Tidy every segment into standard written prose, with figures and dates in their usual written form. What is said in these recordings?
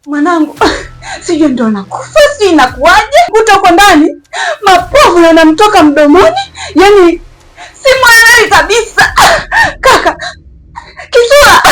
Mwanangu sijui ndo nakufa, sijui inakuwaje, kuta ndani mapovu yanamtoka mdomoni, yani simwelewi kabisa. Kaka Kisura.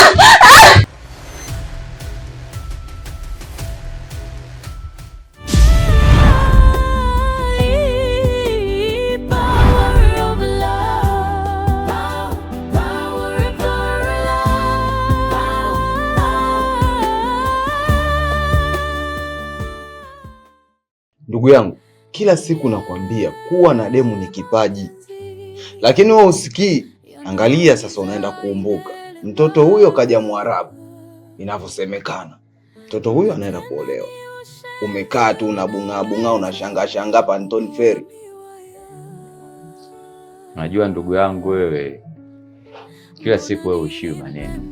Ndugu yangu, kila siku nakwambia kuwa na demu ni kipaji, lakini wewe usikii. Angalia sasa, unaenda kuumbuka. Mtoto huyo kaja Mwarabu, inavyosemekana mtoto huyo anaenda kuolewa. Umekaa tu unabung'aa bung'aa, unashangaa shangaa Pantoni Ferry. Unajua ndugu yangu wewe, kila siku wewe uishiwi maneno.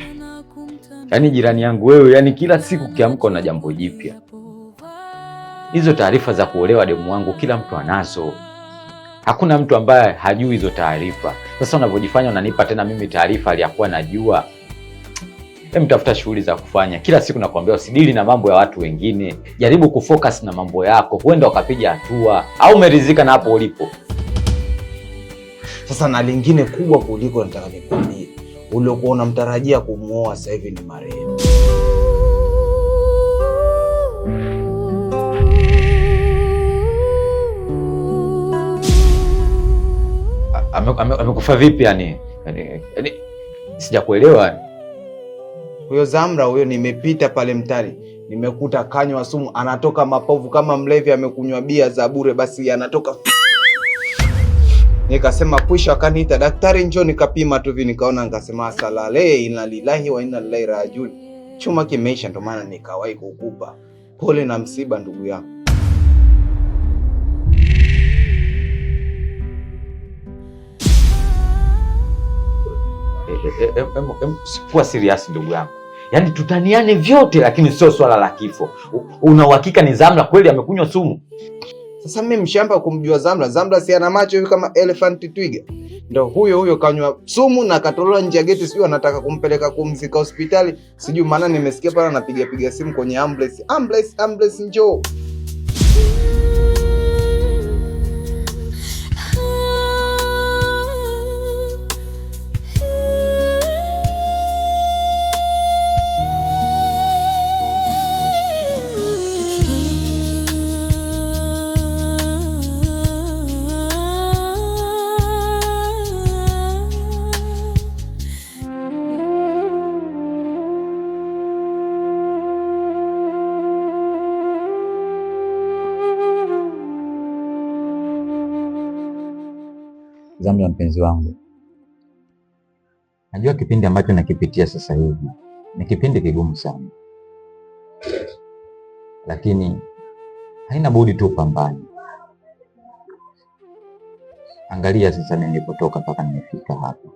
Yaani jirani yangu wewe, yaani kila siku ukiamka una jambo jipya. Hizo taarifa za kuolewa demu wangu kila mtu anazo, hakuna mtu ambaye hajui hizo taarifa. Sasa unavyojifanya unanipa tena mimi taarifa aliyakuwa najua. Hem, tafuta shughuli za kufanya. Kila siku nakwambia usidili na mambo ya watu wengine, jaribu kufocus na mambo yako, huenda ukapiga hatua. Au umeridhika na hapo ulipo? Sasa na lingine kubwa kuliko nataka nikwambie, uliokuwa unamtarajia kumuoa sasa hivi ni marehemu. Amekufa vipi yani? Yani sijakuelewa. Huyo Zamra huyo, nimepita pale mtari, nimekuta kanywa sumu, anatoka mapovu kama mlevi, amekunywa bia za bure, basi anatoka. Nikasema kwisha, akaniita daktari, njoo, nikapima tu hivi, nikaona, nikasema asalale, inna lillahi wa inna ilaihi rajiun, chuma kimeisha. Ndo maana nikawahi kukupa pole na msiba, ndugu yangu. Kuwa serious ndugu yangu, yaani tutaniane vyote, lakini sio swala la kifo. Una uhakika ni Zamla kweli amekunywa sumu? Sasa mimi mshamba kumjua Zamla? Zamla si ana macho hivi kama elephant twiga? Ndo huyo huyo kanywa sumu na akatolewa nje ya geti, sijui anataka kumpeleka kumzika hospitali, sijui maana nimesikia pale anapiga piga simu kwenye ambulance, ambulance, ambulance njoo. Zamla mpenzi wangu, najua kipindi ambacho nakipitia sasa hivi ni kipindi kigumu sana, lakini haina budi tu pambane. Angalia sasa nilipotoka mpaka nimefika hapa,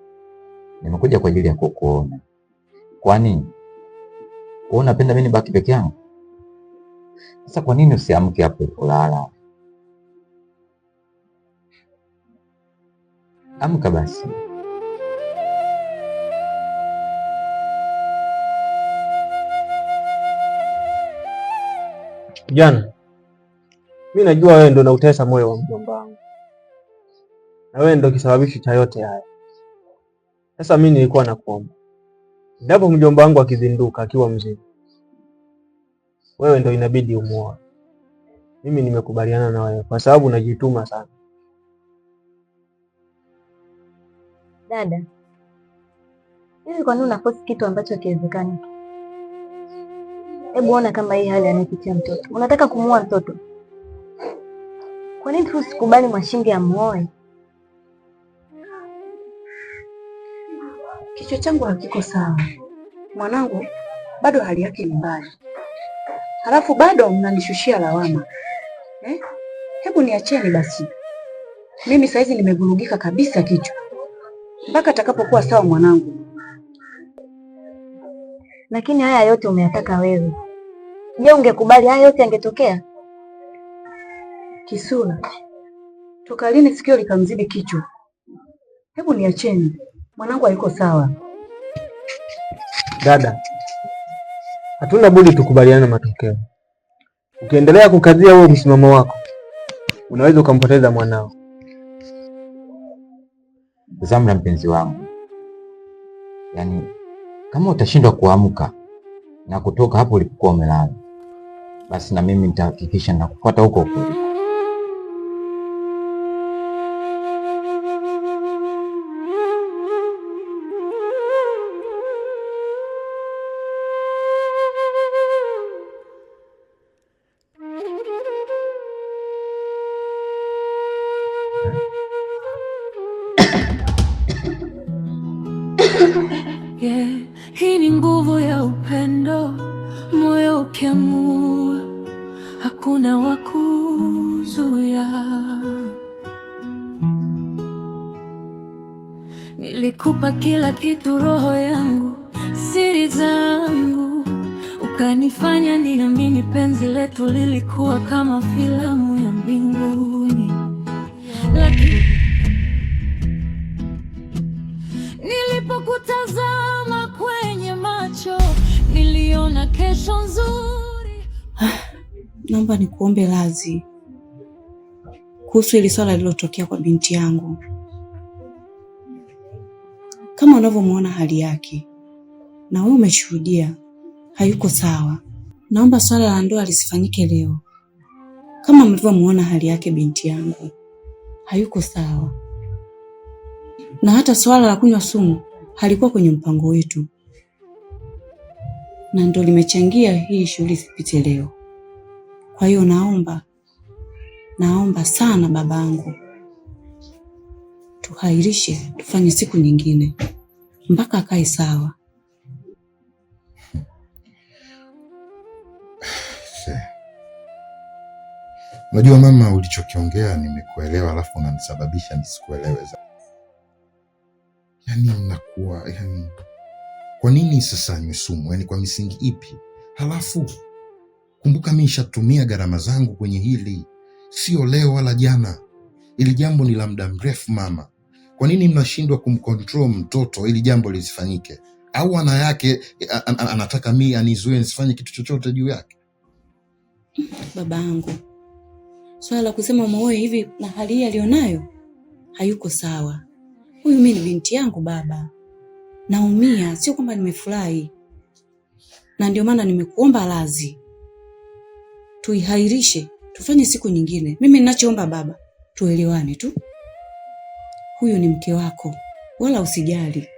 nimekuja kwa ajili ya kukuona. Kwani wewe unapenda mimi nibaki peke yangu? Sasa kwa nini usiamke hapo ulipolala? Amka basi. Kijana, mi najua wewe ndo unautesa moyo wa mjomba wangu na wewe ndo kisababishi cha yote haya. Sasa mi nilikuwa nakuomba, endapo mjomba wangu akizinduka akiwa mzima, wewe ndo inabidi umuoe. Mimi nimekubaliana na wewe kwa sababu najituma sana. Dada, hivi kwa nini unaforce kitu ambacho hakiwezekani? Hebu ona kama hii hali anayopitia mtoto, unataka kumuua mtoto? Kwa nini tu usikubali Mwashinge amuoe? Kichwa changu hakiko sawa, mwanangu bado hali yake ni mbaya, halafu bado mnanishushia lawama eh? Hebu niacheni basi, mimi saizi nimevurugika kabisa kichwa, mpaka atakapokuwa sawa mwanangu. Lakini haya yote umeyataka wewe. Je, ungekubali haya yote yangetokea? Kisura, toka lini sikio likamzidi kichwa? Hebu niacheni, mwanangu hayuko sawa. Dada, Hatuna budi tukubaliane na matokeo. Ukiendelea kukazia huo msimamo wako, unaweza ukampoteza mwanao. Zamra, mpenzi wangu, yaani kama utashindwa kuamka na kutoka hapo ulipokuwa umelala, basi na mimi nitahakikisha nakufuata huko huko. Yeah, hii ni nguvu ya upendo, moyo ukiamua, hakuna wa kuzuia. Nilikupa kila kitu, roho yangu, siri zangu, ukanifanya niamini penzi letu lilikuwa kama filamu ya mbinguni. Lakini nilipokutazama kwenye macho, niliona kesho nzuri. Naomba nikuombe radhi kuhusu hili swala lililotokea kwa binti yangu. Kama unavyomwona hali yake, na wewe umeshuhudia, hayuko sawa. Naomba swala la ndoa lisifanyike leo. Kama mlivyomuona hali yake binti yangu, hayuko sawa, na hata swala la kunywa sumu halikuwa kwenye mpango wetu, na ndo limechangia hii shughuli isipite leo. Kwa hiyo naomba, naomba sana babangu, tuhairishe, tufanye siku nyingine mpaka akae sawa. Unajua mama, ulichokiongea nimekuelewa, alafu unanisababisha nisikuelewe zaidi. Yaani mnakuwa yani, kwa nini sasa anywe sumu? Yaani kwa misingi ipi? Halafu kumbuka mimi nishatumia gharama zangu kwenye hili, sio leo wala jana. Ili jambo ni la muda mrefu mama. Kwa nini mnashindwa kumcontrol mtoto ili jambo lisifanyike? Au ana yake anataka mimi anizuie nisifanye kitu chochote juu yake? Babangu, swala la kusema muoe hivi na hali hii alionayo, hayuko sawa. Huyu mimi ni binti yangu baba, naumia, sio kwamba nimefurahi, na ndio maana nimekuomba radhi, tuihairishe, tufanye siku nyingine. Mimi ninachoomba baba, tuelewane tu. Huyu ni mke wako, wala usijali.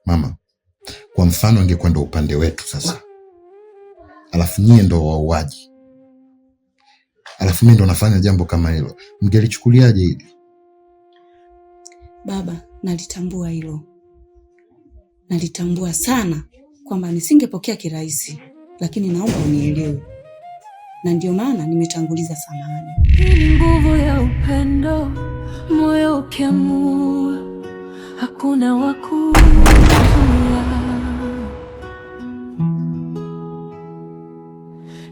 Mama, kwa mfano ingekuwa ndo upande wetu sasa, alafu nyie ndo wauaji, alafu mimi ndo nafanya jambo kama hilo, mngelichukuliaje hili? Baba, nalitambua hilo, nalitambua sana kwamba nisingepokea kirahisi, lakini naomba unielewe, na ndio maana nimetanguliza samahani. Hii ni nguvu ya upendo, moyo ukiamua, hakuna wa kuzuia.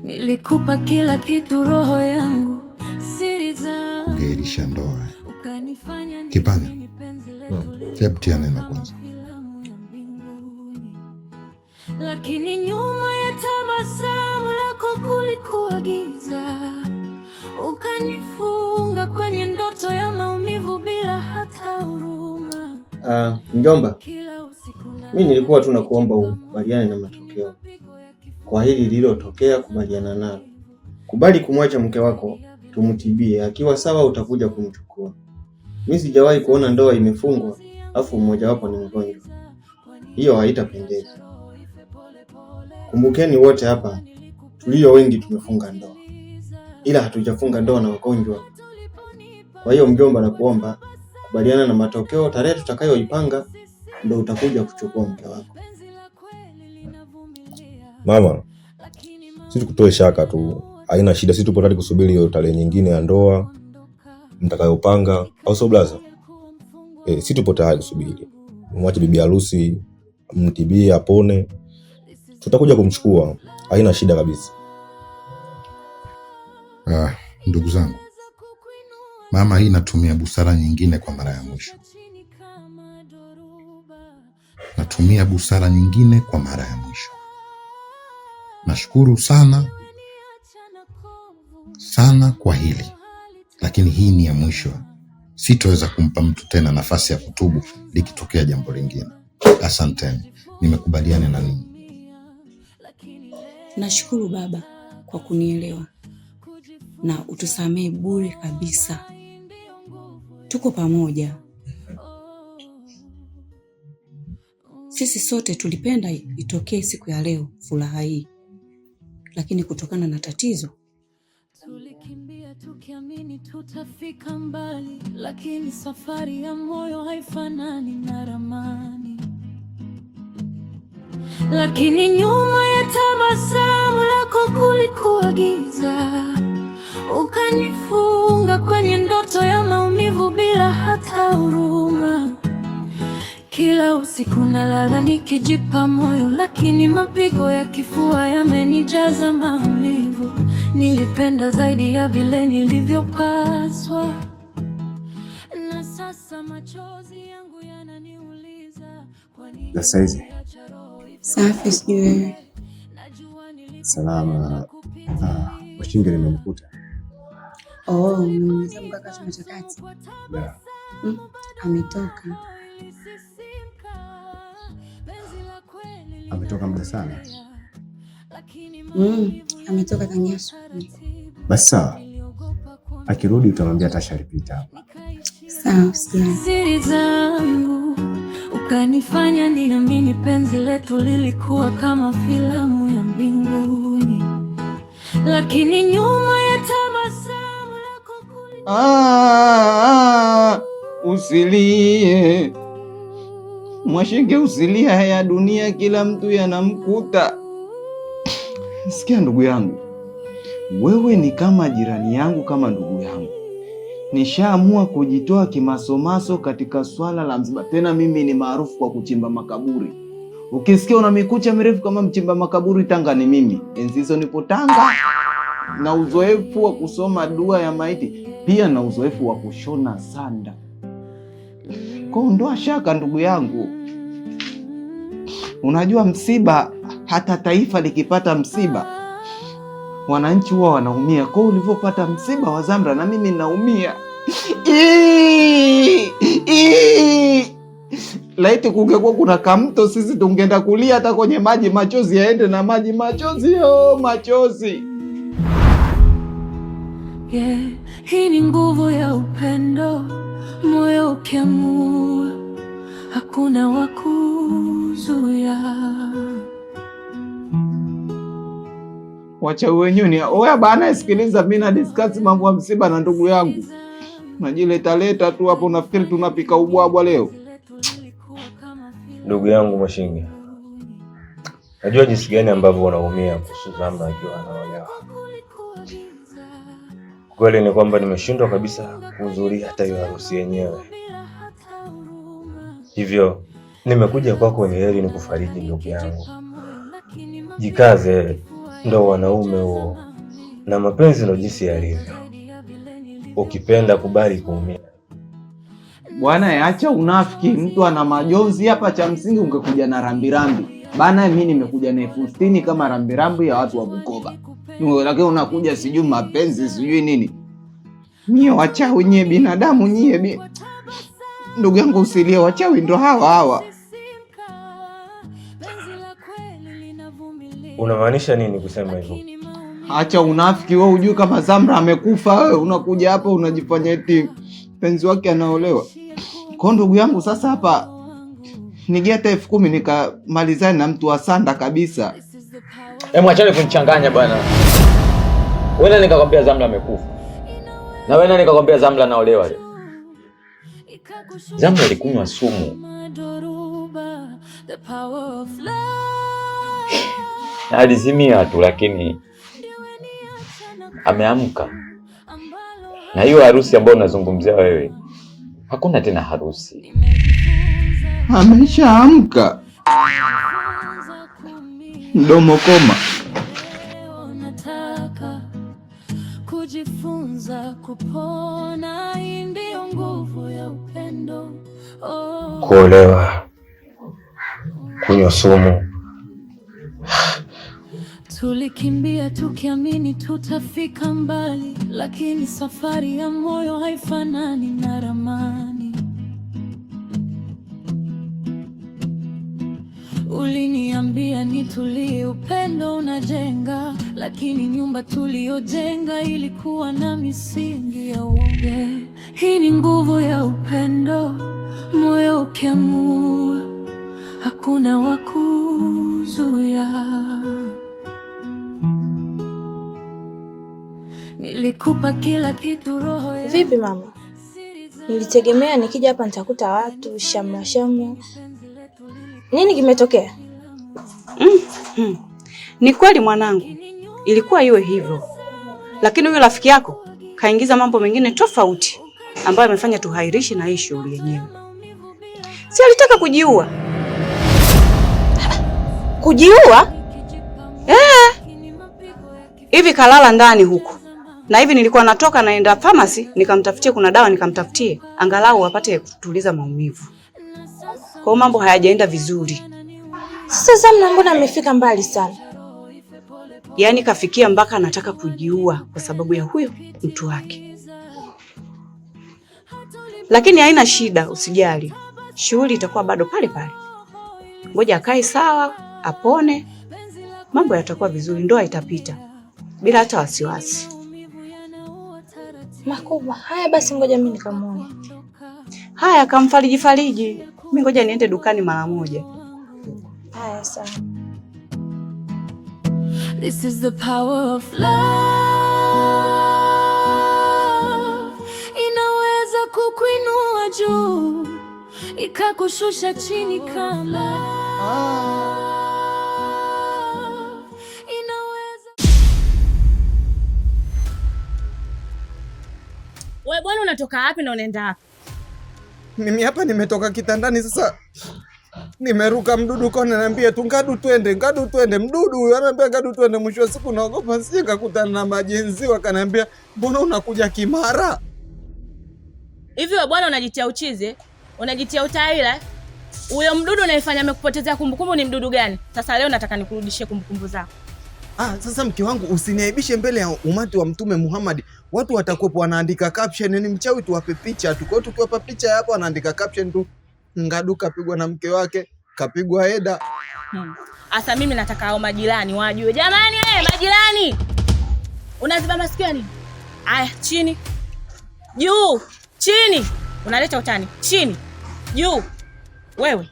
Nilikupa kila kitu, roho yangu, siri zangu, Ungeirisha ndoa. ukanifanya Kipanya, niamini penzi letu hebu tia lilikuwa neno kama kwanza. filamu ya mbinguni. Lakini nyuma ya tabasamu lako kulikuwa giza, ukanifunga kwenye ndoto ya maumivu bila hata huruma. Ah, mjomba, Kila usiku mi nilikuwa tu nakuomba ukubaliane na matokeo. Kwa hili lililotokea, kubaliana nalo. Kubali kumwacha mke wako, tumtibie. Akiwa sawa, utakuja kumchukua. Mi sijawahi kuona ndoa imefungwa afu mmojawapo ni mgonjwa. Hiyo haitapendeza. Kumbukeni wote hapa tulio wengi tumefunga ndoa, ila hatujafunga ndoa na wagonjwa. Kwa hiyo mjomba, nakuomba kubaliana na matokeo. Tarehe tutakayoipanga ndo utakuja kuchukua mke wako. Mama, sisi tukutoe shaka tu, haina shida. Sisi tupo tayari kusubiri hiyo tarehe nyingine ya ndoa mtakayopanga, au sio blaza? Sisi tupo tayari kusubiri. Mwache bibi harusi mtibie apone, tutakuja kumchukua, haina shida kabisa. Ah, ndugu zangu, mama hii natumia busara nyingine kwa mara ya mwisho. Natumia busara nyingine kwa mara ya mwisho. Nashukuru sana sana kwa hili, lakini hii ni ya mwisho. Sitoweza kumpa mtu tena nafasi ya kutubu likitokea jambo lingine. Asanteni, nimekubaliana na ninyi. Nashukuru baba kwa kunielewa na utusamee bure kabisa. Tuko pamoja. Sisi sote tulipenda itokee siku ya leo furaha hii, lakini kutokana na tatizo Tulikimbia tukiamini tutafika mbali, lakini safari ya moyo haifanani na ramani. Lakini nyuma ya tabasamu lako kulikuwa giza, ukanifunga kwenye ndoto ya maumivu bila hata huruma. Kila usiku nalala nikijipa moyo, lakini mapigo ya kifua yamenijaza maumivu. Nilipenda zaidi ya vile nilivyopaswa, na sasa machozi yangu yananiuliza kwa nini Za saizi niliacha roho Safi, sijui wewe. Najua nilipenda salama. Washinge nimemkuta. Oh, umemuuliza kaka chumba cha kati? Yeah. Ametoka. Ametoka muda sana. Ametoka tangia asubuhi. Basi sawa, akirudi utamwambia Tasha alipita hapa. Sawa, usijali. Siri zangu ukanifanya niamini penzi letu lilikuwa kama filamu ya mbinguni, lakini nyuma ya tabasamu lako Ah, usilie Mwashinge, usilie. Haya dunia kila mtu yanamkuta. Sikia ndugu yangu, wewe ni kama jirani yangu, kama ndugu yangu. Nishaamua kujitoa kimasomaso katika swala la msiba. Tena mimi ni maarufu kwa kuchimba makaburi. Ukisikia una mikucha mirefu kama mchimba makaburi Tanga, ni mimi. Enzi hizo nipo Tanga, na uzoefu wa kusoma dua ya maiti, pia na uzoefu wa kushona sanda. Kwa ondoa shaka ndugu yangu. Unajua msiba, hata taifa likipata msiba wananchi huwa wanaumia. Kwa ulivyopata msiba wa Zamra na mimi naumia. Laiti kungekuwa kuna kamto, sisi tungeenda kulia hata kwenye maji, machozi yaende na maji, machozi yo, machozi. Yeah, hii ni nguvu ya upendo, moyo ukiamua, hakuna wa kuzuia. Wachawi wenyewe ni oya bana, sikiliza, mimi na discuss mambo ya msiba na ndugu yangu, najiletaleta tu hapo, unafikiri tunapika ubwabwa leo? Ndugu yangu Mwashinge, najua jinsi gani ambavyo unaumia kuhusu Zamra akiwa anaolewa. Kweli ni kwamba nimeshindwa kabisa kuhudhuria hata hiyo harusi yenyewe, hivyo nimekuja kwako ni heri nikufariji ndugu yangu. Jikaze, ndo wanaume huo, na mapenzi ndo jinsi yalivyo. Ukipenda kubali kuumia. Bwana, acha unafiki. Mtu ana majonzi hapa, cha msingi ungekuja na rambirambi bana. Mimi nimekuja na 60,000 kama rambirambi ya watu wa Bukoba, lakini unakuja sijui mapenzi sijui nini. Nyie wachawi nyie, binadamu nyie. Ndugu yangu usilie, wachawi ndo hawa hawa. Unamaanisha nini kusema hivyo? Acha unafiki wewe, hujui kama Zamra amekufa wewe unakuja hapa unajifanya eti mpenzi wake anaolewa. Kwa ndugu yangu sasa hapa nigia hata 10,000 nikamalizane na mtu wa sanda kabisa. Hebu achane kunichanganya bwana. Wewe nani nikakwambia Zamla amekufa? Na wewe nani nikakwambia Zamla anaolewa leo? Zamla alikunywa sumu. Na alizimia tu, lakini ameamka. Na hiyo harusi ambayo unazungumzia wewe, hakuna tena harusi. Ameshaamka. Mdomo koma. Nataka kujifunza kupona, hii ndiyo nguvu ya upendo. Oh. Kuolewa Kunywa sumu. Tulikimbia tukiamini tutafika mbali, lakini safari ya moyo haifanani na ramani. Uliniambia nitulie, upendo unajenga, lakini nyumba tuliyojenga ilikuwa na misingi ya uongo. Hii ni nguvu ya upendo, moyo ukiamua, hakuna wa kuzuia. Nilikupa kila kitu, roho yangu. Vipi mama? Nilitegemea nikija hapa nitakuta watu shamra shamra. Nini kimetokea? Ni kweli mwanangu, ilikuwa iwe hivyo, lakini huyo rafiki yako kaingiza mambo mengine tofauti ambayo amefanya tuhairishe na hii shughuli yenyewe. Si alitaka kujiua? Kujiua? Hivi kalala ndani huko, na hivi nilikuwa natoka naenda pharmacy nikamtafutie, kuna dawa nikamtafutie angalau apate kutuliza maumivu. Kwa hiyo mambo hayajaenda vizuri. Sasa Zamna, mbona amefika mbali sana? Yaani kafikia mpaka anataka kujiua kwa sababu ya huyo mtu wake. Lakini haina shida, usijali, shughuli itakuwa bado pale pale. Ngoja akae sawa, apone, mambo yatakuwa vizuri, ndoa itapita bila hata wasiwasi. Makubwa. Haya basi, ngoja mimi nikamuone. Haya, kamfariji fariji. Mimi ngoja niende dukani mara moja. Haya, sawa. This is the power of love. Inaweza kukuinua juu, ikakushusha chini kama inaweza. Wewe bwana, unatoka wapi na unaenda wapi? Mimi hapa nimetoka kitandani sasa, nimeruka mdudu kona, ananiambia tu ngadu twende, ngadu twende. Mdudu huyu ananiambia ngadu twende. Mwisho wa siku naogopa nsije kakutana na majenzi, wakaniambia mbona unakuja Kimara? Hivi wewe bwana, unajitia uchizi, unajitia utaila? Huyo mdudu unayefanya amekupotezea kumbukumbu ni mdudu gani? Sasa leo nataka nikurudishie kumbukumbu zako. Ah, sasa mke wangu usiniaibishe mbele ya umati wa Mtume Muhammad. Watu watakuwepo wanaandika caption, ni mchawi tuwape picha tu. Kwa hiyo tukiwapa picha hapo wanaandika caption tu, Ngadu kapigwa na mke wake, kapigwa heda. Asa mimi nataka hao majirani wajue. Jamani majirani. Unaziba masikio nini? Aya, chini. Juu, chini. Unaleta utani. Chini. Juu. Wewe,